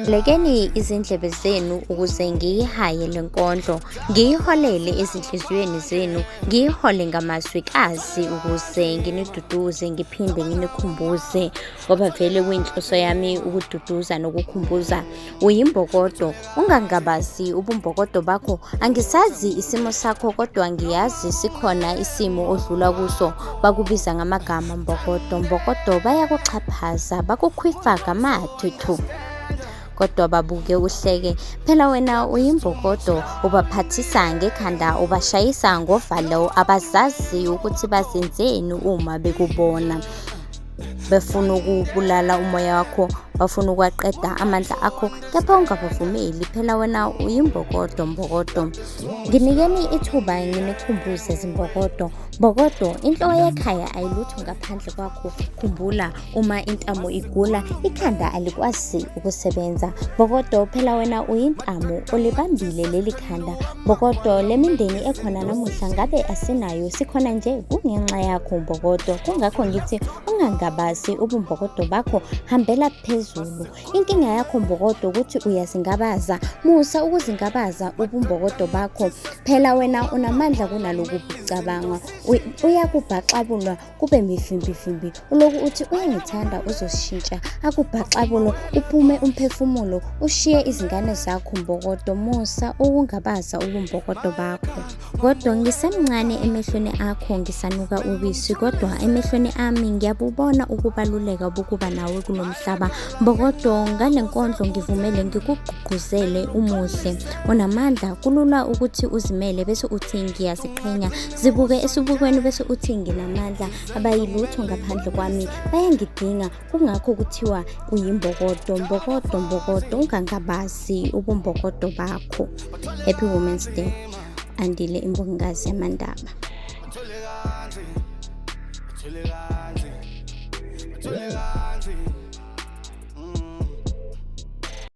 Lekeni izindlebe zenu ukuze ngiyihaye le nkondlo, ngiyiholele ezinhliziyweni zenu, ngiyihole ngamazwikazi ukuze nginiduduze ngiphinde nginikhumbuze, ngoba vele kuyinhloso yami ukududuza nokukhumbuza. Uyimbokodo, ungangabazi ubumbokodo bakho. Angisazi isimo sakho kodwa ngiyazi sikhona isimo odlula kuso. Bakubiza ngamagama mbokodo, mbokodo bayakuxhaphaza, bakukhwifa ngamathe thu. Kodwa babuke uhleke, phela wena uyimbokodo, ubaphathisa ngekhanda, ubashayisa ngovalo, abazazi ukuthi bazenzeni uma bekubona. Befuna ukubulala umoya wakho, bafuna ukwaqeda amandla akho, kepha ungabavumeli, phela wena uyimbokodo, mbokodo. Nginikeni ithuba nginikhumbuze zimbokodo. Mbokodo, inhloko yekhaya ayilutho ngaphandle kwakho. Khumbula, uma intamo igula, ikhanda alikwazi ukusebenza. Mbokodo, phela wena uyintamo, ulibambile leli khanda. Mbokodo, le mindeni ekhona namuhla ngabe asinayo, sikhona nje kungenxa yakho mbokodo. Kungakho ngithi ungangabazi ubumbokodo bakho, hambela phezulu. Inkinga yakho mbokodo ukuthi uyazingabaza. Musa ukuzingabaza ubumbokodo bakho. Phela wena unamandla kunaloku bucabanga. Uyakubhaxabulwa kube mifimbifimbi. Uloku uthi uyangithanda uzoshintsha. Akubhaxabulo uphume umphefumulo ushiye izingane zakho mbokodo. Musa ukungabaza ubumbokodo bakho. Kodwa ngisemncane emehlweni akho ngisanuka ubisi, kodwa emehlweni ami ngiyabubona ukubaluleka bokuba nawe kulo mhlaba. Mbokodo, ngale nkondlo ngivumele ngikugqugquzele umuhle. Unamandla, kulula ukuthi uzimele bese uthi ngiyaziqhenya. Zibuke esibukweni bese uthi nginamandla, abayilutho ngaphandle kwami, bayangidinga. Kungakho kuthiwa uyimbokodo, mbokodo, mbokodo, ungangabazi ubumbokodo bakho. Happy Women's Day. Andile imbongazi yamandaba.